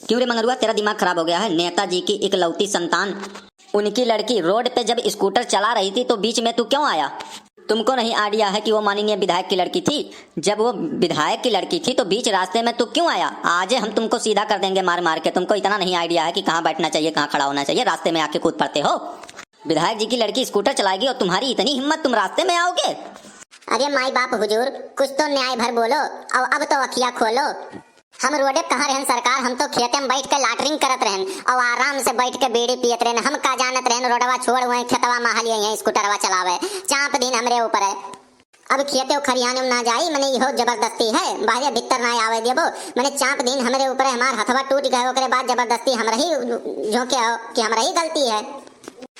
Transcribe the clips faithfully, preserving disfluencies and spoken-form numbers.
क्यों रे मंगरुआ, तेरा दिमाग खराब हो गया है? नेताजी की इकलौती संतान, उनकी लड़की रोड पे जब स्कूटर चला रही थी तो बीच में तू क्यों आया? तुमको नहीं आइडिया है कि वो माननीय विधायक की लड़की थी? जब वो विधायक की लड़की थी तो बीच रास्ते में तू क्यों आया? आज हम तुमको सीधा कर देंगे मार मार के। तुमको इतना नहीं आइडिया है कि कहाँ बैठना चाहिए, कहाँ खड़ा होना चाहिए, रास्ते में आके कूद पड़ते हो। विधायक जी की लड़की स्कूटर चलाएगी और तुम्हारी इतनी हिम्मत, तुम रास्ते में आओगे? अरे माई बाप हुजूर, कुछ तो न्याय भर बोलो। अब अब तो अखिया खोलो। हम रोडे पे कहाँ रहन सरकार, हम तो खेते में बैठ के लाटरिंग करत रहन और आराम से बैठ के बीड़ी पियत रहन। हम का जानत रहन रोडवा छोड़ हुए खेतवा में हालिया यहाँ स्कूटरवा चलावे। चाप दिन हमरे ऊपर है। अब खेते खरियाने में ना जाई, मने इहो जबरदस्ती है, बाहरे भीतर ना आवे देबो। मने चाप दिन हमरे ऊपर है, हमार हथवा टूट गए, ओकरे बाद जबरदस्ती हमरा ही झोंके हो कि हमरा ही गलती है।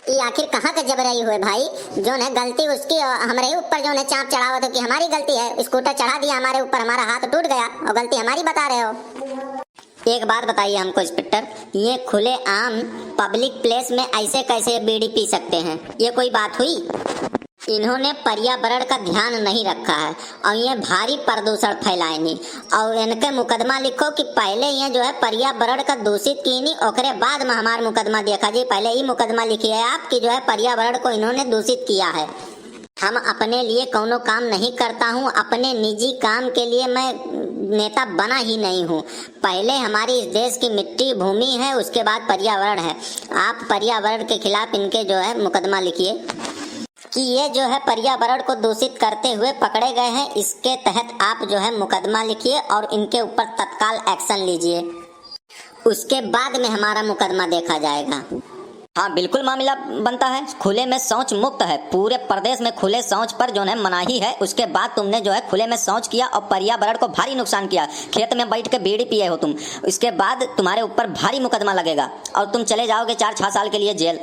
ई आखिर कहाँ के जबरई हुए भाई? जौन है गलती उसकी और हमरे ही ऊपर जौन है चाप चढ़ावत हो कि हमारी गलती है। स्कूटर चढ़ा दिया हमारे ऊपर, हमारा हाथ टूट गया और गलती हमारी बता रहे हो। एक बात बताइए हमको इंस्पेक्टर, ये खुले आम पब्लिक प्लेस में ऐसे कैसे बीड़ी पी सकते हैं? ये कोई बात हुई? इन्होंने पर्यावरण का ध्यान नहीं रखा है और ये भारी प्रदूषण फैलाएनी। और इनके मुकदमा लिखो कि पहले ये जो है पर्यावरण का दूषित कीनी, ओकरे बाद में हमार मुकदमा देखा जी। पहले ही मुकदमा लिखिए आप कि जो है पर्यावरण को इन्होंने दूषित किया है। हम अपने लिए कौनो काम नहीं करता हूँ, अपने निजी काम के लिए मैं नेता बना ही नहीं हूँ। पहले हमारी इस देश की मिट्टी भूमि है, उसके बाद पर्यावरण है। आप पर्यावरण के खिलाफ इनके जो है मुकदमा लिखिए कि ये जो है पर्यावरण को दूषित करते हुए पकड़े गए हैं, इसके तहत आप जो है मुकदमा लिखिए और इनके ऊपर तत्काल एक्शन लीजिए। उसके बाद में हमारा मुकदमा देखा जाएगा। हाँ, बिल्कुल मामला बनता है। खुले में शौच मुक्त है, पूरे प्रदेश में खुले शौच पर जो है मनाही है। उसके बाद तुमने जो है खुले में शौच किया और पर्यावरण को भारी नुकसान किया। खेत में बैठ के बीड़ी पिए हो तुम, इसके बाद तुम्हारे ऊपर भारी मुकदमा लगेगा और तुम चले जाओगे चार छः साल के लिए जेल।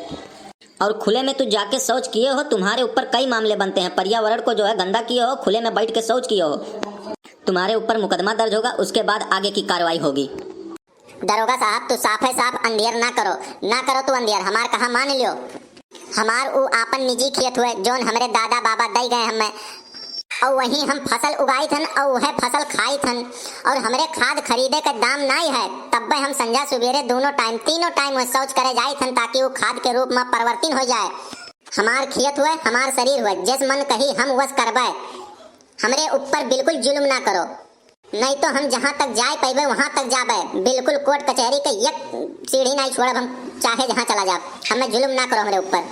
और खुले में तू जाके शौच किए हो, तुम्हारे ऊपर कई मामले बनते हैं। पर्यावरण को जो है गंदा किए हो, खुले में बैठ के शौच किए हो, तुम्हारे ऊपर मुकदमा दर्ज होगा, उसके बाद आगे की कार्रवाई होगी। दरोगा साहब, तू साफे साफ अंधियर ना करो, ना करो तू अंधियर, हमार कहा मान लियो। हमार उ आपन निजी खेत हुए, जौन हमरे दादा बाबा दई गए हमें, और वहीं हम फसल उगाई थन और वह फसल खाई थन, और हमरे खाद खरीदे के दाम नाई है, तब्बे हम संझा सुबेरे दोनों टाइम, तीनों टाइम वह शौच करे जाई थन, ताकि वो खाद के रूप में परिवर्तित हो जाए। हमार खेत हुए, हमार शरीर हुए, जस मन कही हम वस करबे। हमरे ऊपर बिल्कुल जुल्म ना करो, नहीं तो हम जहाँ तक जाए पैबे वहाँ तक जाबे। बिल्कुल कोर्ट कचहरी के एक सीढ़ी नहीं छोड़ब हम, चाहे जहाँ चला जाब। हमें जुल्म ना करो हमरे ऊपर।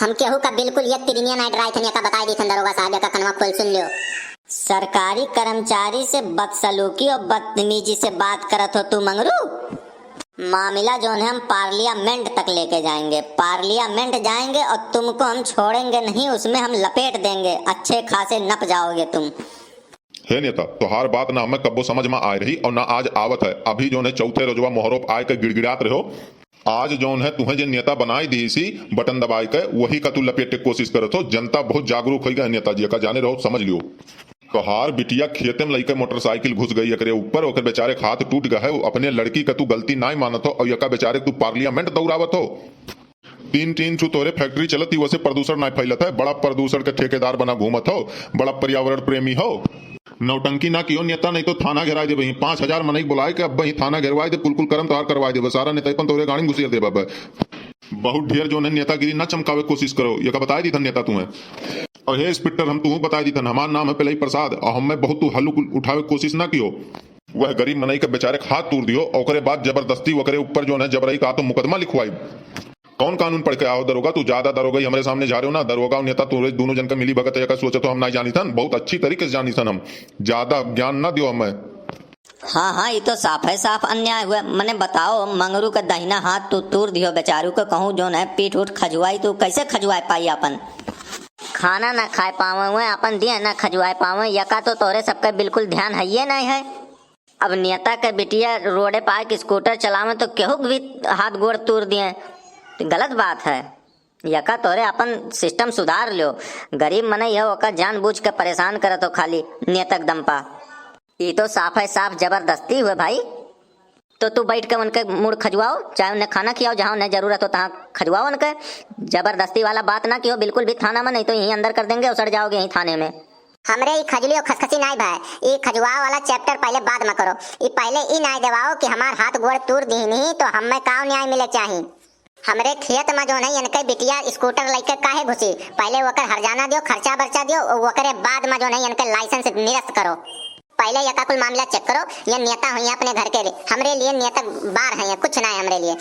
हम केहू का बिल्कुल एक तिरिनिया नहीं डराई थन, एका बताई दी थन दरोगा साहब, एका कनवा खोल सुन लियो। सरकारी कर्मचारी से बदसलूकी और बदतमीजी से बात करत हो तू मंगरू? मामला जौन है हम पार्लियामेंट तक लेके जाएंगे, पार्लियामेंट जाएंगे और तुमको हम छोड़ेंगे नहीं, उसमें हम लपेट देंगे, अच्छे खासे नप जाओगे तुम। हे नेता, तोहार बात ना हमें कब्बो समझ में आए रही और ना आज आवत है। अभी जौन है चौथे रोजवा मोहरोप आए के गिड़गिड़ात रहो। आज जौन है तुहें जे नेता बनाई दी सी बटन दबाए के, वही का तू लपेटे के कोशिश करत हो। जनता बहुत जागरूक हो गया है नेताजी का, जाने रहो, समझ लियो। तोहार बिटिया खेते में लइके मोटरसाइकिल घुस गई एकरे ऊपर, ओकर बेचारे के हाथ टूट गए है। अपने लड़की का तू गलती नाय मानत हो और यका बेचारे के तू पार्लियामेंट दौड़ावत हो। तीन तीन ठू तोहरे फैक्ट्री चलत ही, वैसे प्रदूषण नाय फैलत है। बड़ा प्रदूषण के ठेकेदार बना घूमत हो, बड़ा पर्यावरण प्रेमी हो। नौटंकी ना कियो नेता, नहीं तो थाना घेराई देबे। पाँच हजार मनई बुलाए के अब ही थाना घेरवाई दे, कुल कुल करम तोहार करवाई देबे, सारा नेताईपन तोहरे गाड़ी में घुसेर देबे। बहुत ढेर जौन है नेतागिरी ना चमकावे कोशिश करो, यका बताई दी थन नेता तुम्हें। और हे इंस्पेक्टर, हम तुहू बताई दी थन, हमार नाम है पिलई प्रसाद और हमें बहुत तू हल्लुक उठावे कोशिश ना कियो। वह गरीब मनई के बेचारे के हाथ तूर दियो, ओकरे बाद जबरदस्ती ओकरे ऊपर जौन है जबरई का तो मुकदमा लिखवाई। कौन कानून पढ़ के आओ दरोगा? तू ज्यादा दरोगा ही हमरे सामने झाड़ो ना। दरोगा और नेता तोरे दोनों जन का मिली भगत है, का सोचत हो हम नाई जानी थन? बहुत अच्छी तरीके से जानी थन हम। ज्यादा ज्ञान ना दियो हमें। हाँ, हाँ, ई तो साफ है, साफ अन्याय हुए। मने बताओ, मंगरू के दहिना हाथ तू तूर दियो बेचारू के, कहूँ जौन है पीठ उठ खजुआई, तू कैसे खजुआए पाई आपन? खाना ना खाए पावे हुए, आपन देह ना खजुआए पावे, यका तो तोरे सबके बिल्कुल ध्यान हइये नहीं है। अब नेता के बिटिया रोडे पे आके स्कूटर चलावे तो केहू के भी हाथ गोड़ तूर दिए, तो गलत बात है। यका तोरे अपन सिस्टम सुधार लियो। गरीब मनई हो, ओका जानबूझ के परेशान करत हो खाली नेता के दम पा। ई तो साफ है साफ जबरदस्ती हुए भाई। तो तू बैठ के उनके मूड़ खजुआओ, चाहे उन्हें खाना खियाओ, जहाँ उन्हें जरूरत हो तहाँ खजुआओ उनके। जबरदस्ती वाला बात ना कियो बिल्कुल भी थाना में, नहीं तो यहीं अंदर कर देंगे और सड़ जाओगे यहीं थाने में। हमरे ई खजुली और खसखसी नाई भाई, ई खजुआ वाला चैप्टर पहले बाद में करो। ई पहले ई नाई देवाओ कि हमार हाथ गोड़ तूर दीहनी तो हमें काव न्याय मिले चाही। हमरे खेत में जो है इनके बिटिया स्कूटर लेके काहे घुसी, पहले ओकर हरजाना दियो, खर्चा बर्चा दियो, ओकरे बाद में जो है इनके लाइसेंस निरस्त करो। पहले यका कुल मामला चेक करो, ये नेता हुई अपने घर के लिए, हमरे लिए नेता बार है, कुछ ना है हमरे लिए।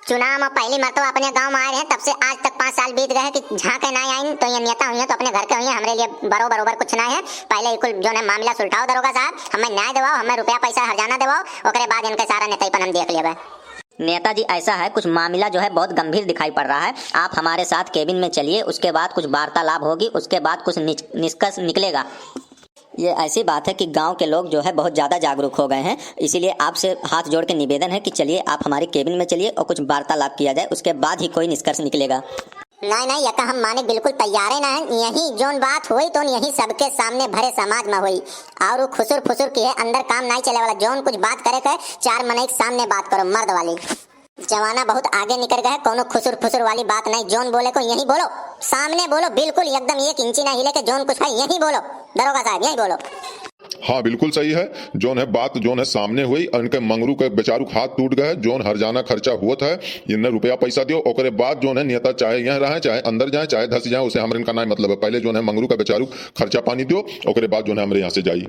चुनाव में पहली मरतबा अपने गांव में आए रहे, तब से आज तक पाँच साल बीत गए हैं कि झांके ना आइन, तो ये नेता हुई तो अपने घर के हुई, हमरे लिए बरो बरोबर कुछ ना है। पहले ई कुल जो है मामला सुलटाओ दरोगा साहब, हमें न्याय दिवाओ, हमें रुपया पैसा हरजाना दिवाओ, ओकरे बाद इनके सारा नेताईपन हम देख लेबे। नेताजी, ऐसा है, कुछ मामला जो है बहुत गंभीर दिखाई पड़ रहा है। आप हमारे साथ केबिन में चलिए, उसके बाद कुछ वार्तालाप होगी, उसके बाद कुछ निच-, निष्कर्ष निकलेगा। ये ऐसी बात है कि गांव के लोग जो है बहुत ज़्यादा जागरूक हो गए हैं, इसीलिए आपसे हाथ जोड़ के निवेदन है कि चलिए, आप हमारी केबिन में चलिए और कुछ वार्तालाप किया जाए, उसके बाद ही कोई निष्कर्ष निकलेगा। नहीं, नहीं, यका हम माने बिल्कुल तैयारे ना है। यही जोन बात होई तो यही सबके सामने भरे समाज में होई। और उ खुसुर फुसुर की है, अंदर काम नहीं चले वाला। जोन कुछ बात करे के, चार मनई के सामने बात करो, मर्द वाली। जमाना बहुत आगे निकल गया है, कोनो खुसुर फुसुर वाली बात नहीं। जोन बोले को यही बोलो, सामने बोलो, बिल्कुल एकदम एक इंची ना हिले के। जोन कुछ है यही बोलो, दरोगा साहब यही बोलो। हाँ, बिल्कुल सही है। जोन है बात, जोन है सामने हुई, इनके मंगरू के बेचारू के हाथ टूट गए, जोन हरजाना खर्चा हुआ था, इन्हें रुपया पैसा दियो, ओकरे बाद जोन है नेता चाहे यहाँ रहे, चाहे अंदर जाए, चाहे धस जाए, उसे हमरे इनका ना मतलब है। पहले जोन है मंगरू का बेचारू खर्चा पानी दियो, ओकरे बाद जोन है हमरे यहाँ से जाई।